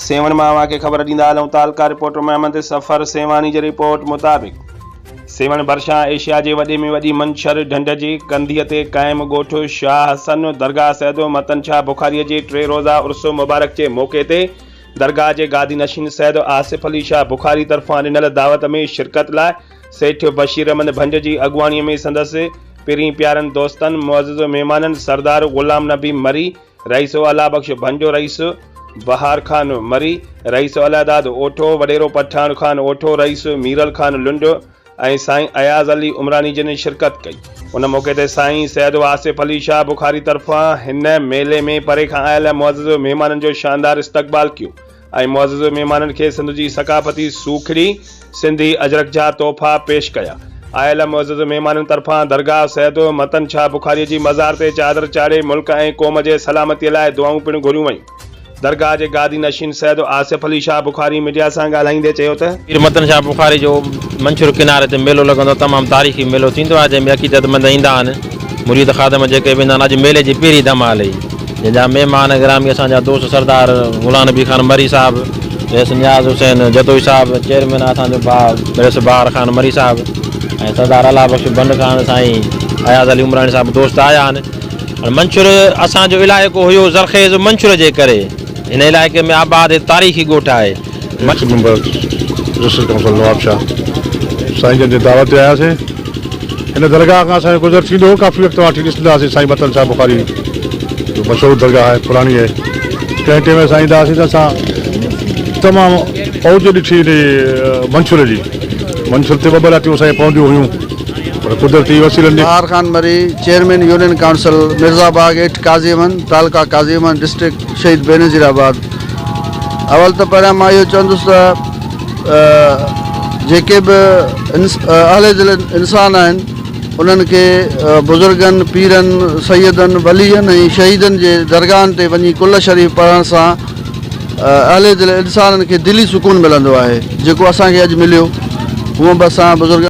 سيوهڻ مان اوهان کي خبر ڏيندا هلون تعلقه رپورٽر محمد صفر سيوهاڻي جي رپورٽ مطابق سيوهڻ ڀرسان ايشيا جي وڏي ۾ وڏي منڇر ڍنڍ جي ڪنڌيء تي قائم ڳوٺ شاهه حسن درگاهه سيد متن شاهه بخاري جي ٽي روزه عرس مبارڪ جي موقعي تي درگاهه جي گادي نشين سيد آصف علي شاهه بخاري طرفان ڏنل دعوت ۾ شرڪت لاء سيٺ بشير احمد ڀنج جي اڳواڻي ۾ سندس پرين پيارن دوستن، معزز مهمانن سردار غلام نبي مري، رئيس الله بخش ڀنجو، رئيس بهار خان مري، رئيس الهداد اوٺو، وڏيرو پٺاڻ خان اوٺو، رئيس ميرل خان لنڊ ۽ سائين اياز علي عمراڻي جن شرڪت ڪئي. ان موقعي تي سائين سيد آصف علي شاهه بخاري طرفان هن ميلي ۾ پري کان آيل معزز مهمانن جو شاندار استقبال ڪيو. ۽ معزز مهمانن کي سنڌ جي ثقافتي سوکڙي سنڌي اجرڪ جا تحفا پيش ڪيا. آيل معزز مهمانن طرفان درگاهه سيد متن شاهه بخاري جي مزار تي چادر چاڙهي ملڪ ۽ قوم جي سلامتي لاء دعائون پڻ گهريون ويون. درگاهه جي گادي نشين سيد آصف علي شاهه بخاري ميڊيا سان ڳالهائيندي چيو ته. پير متن شاهه بخاري جو منڇر ڪناري تي ميلو لڳندو آهي تمام تاريخي ميلو ٿيندو آهي جنهن ۾ عقيدتمند ايندا آهن مريد خادم جيڪي به ايندا آهن اڄ ميلي جي پهرين ڌمال هئي جنهن جا مهمان گرامي اسان جا دوست سردار غلام نبي خان مري صاحب، رئيس نياز حسين جتوئي صاحب، چيئرمين اسان جو ڀاء رئيس بهار خان مري صاحب ۽ سردار الله بخش بنڊ خان سائين اياز علي عمراڻي صاحب دوست آيا آهن. منڇر اسان جو علائقو هيو زرخيز منڇر جي ڪري هن علائقي ۾ آباد هي تاريخي ڳوٺ آهي. Ex member district council Nawabshah سائين جن جي دعوت تي آياسين. هن درگاهه کان اسان جو گذر ٿيندو هو، ڪافي وقت وٺي ڏسندا هئاسين سائين متن شاهه بخاري جو مشهور درگاهه آهي، پراڻي آهي. ڪنهن ٽيم اسان ايندا هئاسين ته اسان تمام اوج ڏٺي هن منڇر جي. منڇر تي ٻه ٻه راتيون اسان جون پونديون هيون پر قدرتي وسيلن جي. Bahar Khan Marri, chairman union council Mirza Bagh eight Qazi Ahmed, تعلقه قاضي احمد، ڊسٽرڪٽ شهيد بينظير آباد. اول ته پهريان مان اهو چوندس ته جيڪي به اهل دل انسان آهن انهن کي بزرگن، پيرن، سيدن، ولين ۽ شهيدن جي درگاهن تي وڃي قل شريف پڙهڻ سان اهل دل انسانن کي دلي سڪون ملندو آهي جيڪو اسان کي اڄ مليو هونء به اسان بزرگن.